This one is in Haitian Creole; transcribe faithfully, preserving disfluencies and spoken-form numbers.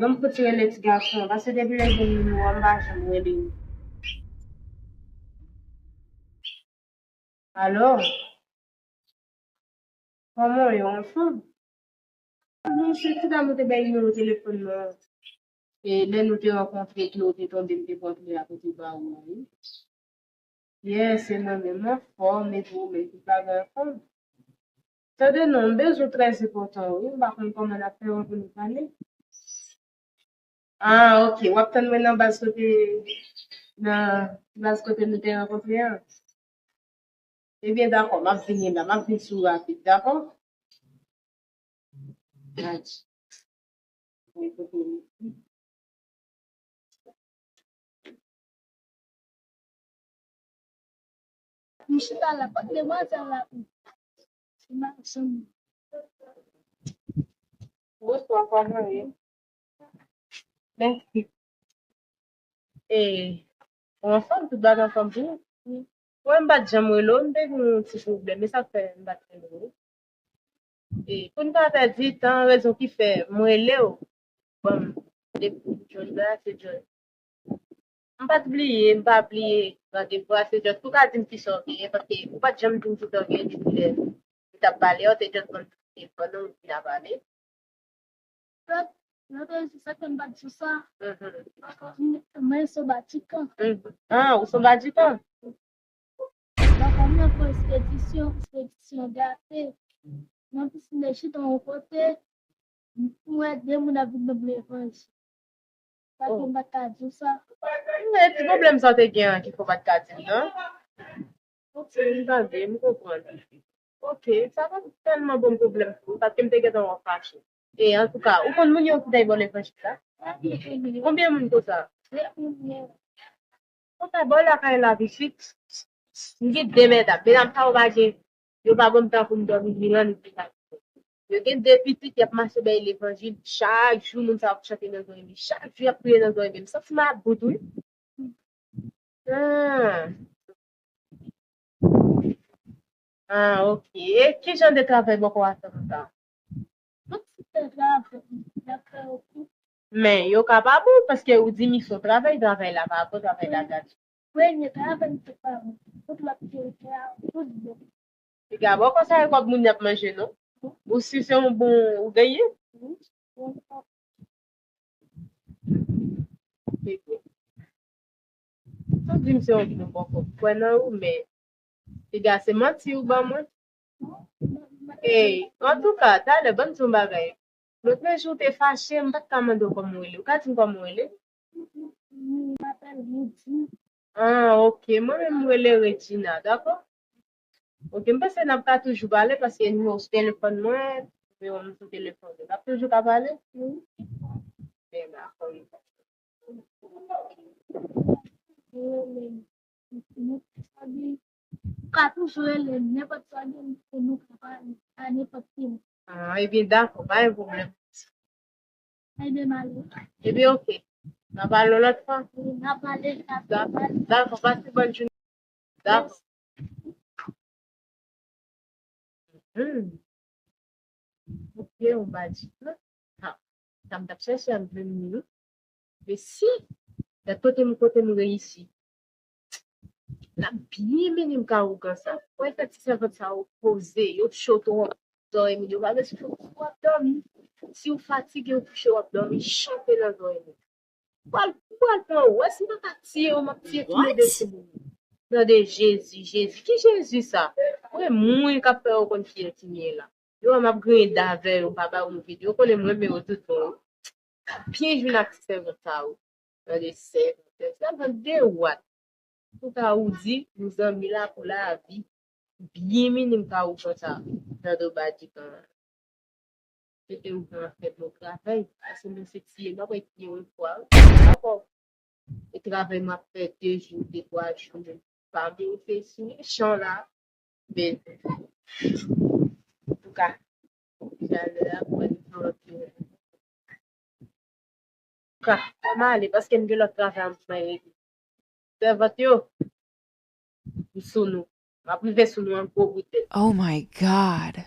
Ban m fouti rele ti gason an, paske depi lè l jwenn nimewo a, m pa janm rele l. Alo? Kòman w ye, w anfòm? Non, se ti dam ou te bay nimewo telefòn mwen an. E lè nou te rankontre, ke w te tonbe, m te pran kle a pou te ba ou a, wi. Yes, se mwen menm, m anfòm, epi ou menm, tout bagay anfòm? Tande non, m bezwen w trè enpòtan, wi. M pa konn kòman n ap fè w pou nou pale. Ah, ok. W ap tann mwen nan baz kote, nan baz kote nou te rankontre an? Ebyen, dakò, m ap vini la, m ap vin sou ou rapid, dakò? Gad. M chita la, kot demwazèl la? Se madanm. Bonswa, kòman w ye? Mèsi. E, ou anfòm, tout bagay anfòm pou ou? Mwen, m pa t janm rele w, m te gen yon ti pwoblèm, e sa k fè m pa t rele w. E, pou n pa pèdi tan, rezon ki fè m rele w, bon, depi John la, se John. M pa t bliye, m pa bliye randevou a, se just pou w ka di m kisa w genyen, paske ou pa t janm di m kisa w genyen depi lè m t ap pale a, ou te just ban m telefòn nan, ou vin ap pale. Lòt, lòt jou sa ke m pa t di w sa. Mhm. Mwen se Batikan. Mhm. Ah, ou se Batikan? Dakò, mwen fè ekspedisyon, ekspedisyon gate. Mwen plis m te chita yon kote, m wè de moun ap vin ban m levanjil. Sa ke m pa t ka di w sa. Men ti pwoblèm sa w te gen an ki fè w pa t ka di m nan? Ok, m tande, m konprann. Ok, sa pa t tèlman bon pwoblèm pou m, paske m te gentan wè w fache. E antouka, ou konn moun yo ki t al ba w levanjil la? Konbyen moun konsa? Konsa, bò lakay la pitit, m gen de medam. Medam sa yo pa gen, yo pa ban m tan pou m dòmi, ni lan ni pita. Yo gen de pitit, y ap mache bay levanjil. Chak jou, moun sa yo ap chante nan zòrye m. Chak jou, y ap priye nan zòrye m. M santi m ap bout, wi. Ah. Ah, ok. E ki jan de travay bòkò a fè konsa? Tout tip de travay, y ap fè yo tou. Men yo ka pa bon, paske ou di misyon travay, travay la pa bon, travay la gate. Premye travay, se pa bon. Tout lòt yo, tout bon. Piga bòkò sa e kòb moun y ap manje, non? Ou si se yon bon ou genyen? Wi. Sa di m se yon bon bòkò. M kwè nan ou, men piga se manti ou ban mwen. Ey, antouka, talè, ban m di w yon bagay. Lòt lè jou w te fache, m pa t ka mande w kòman w rele. Ou ka di m kòman w rele? M apèl Woody. Ah, ok. Mwen menm, m rele Regina, dakò? Ok, m panse n ap ka toujou pale paske nimewo sou telefòn mwen, nimewo m sou telefòn ou. N ap toujou ka pale? Wi. Ben, dakò. Ou ka toujou rele m, nenpòt sa gen pou nou ka pale, a nenpòt ki lè. Ah, ebyen, dakò, pa gen pwoblèm. Ebyen, ale. Ebyen, ok. N a pale yon lòt fwa? Wi, n a pale, n a pale. Dakò, pase bòn jounen. Dakò. Hmm. Ok, yon badji. Ha, sa m t ap chèche a m jwenn li, wi. Men si, gad kote m, kote m reyisi. L ap byen mennen m ka ougan sa. Wè fè ti sèvant sa yo poze, yo cho twòp. Zòrye m yo pa bezwen fè w ap dòmi. Si w fatige, w kouche, w ap dòmi, chante nan zòrye m. Pral, pral pran ou. Wè si m pa ka tiye w, m ap tiye tou le de sou moun. Nan de Jezi, Jezi. Ki Jezi sa? Mwen, mwen k ap fè w konn kiyès m ye la. Yo wè m ap griyen d avè yo, m pa ba yo nouvèl. Yo konnen m renmen yo tout bon. Byen jwenn ak ti sèvant sa yo. Nan de sèvant, sèvant de wat. Pou ka ou di, nou zanmi la pou lavi. Byen mennen m ka ou konsa. Nan do badikan. Mete ou pran fè bon travay. Paske mwen se tiye, m ap wè tiye yon fwa. Dakò. E travay m ap fè de jou, de twa jou, men pa monte sou mechan la. Men, antouka, chalè a pran lòt yo. Ka, fò m ale, paske m gen lòt travay m pou mwen regle. Sèvant yo, m sou nou. M ap rive sou nou an gwo bout tèt. Oh my God.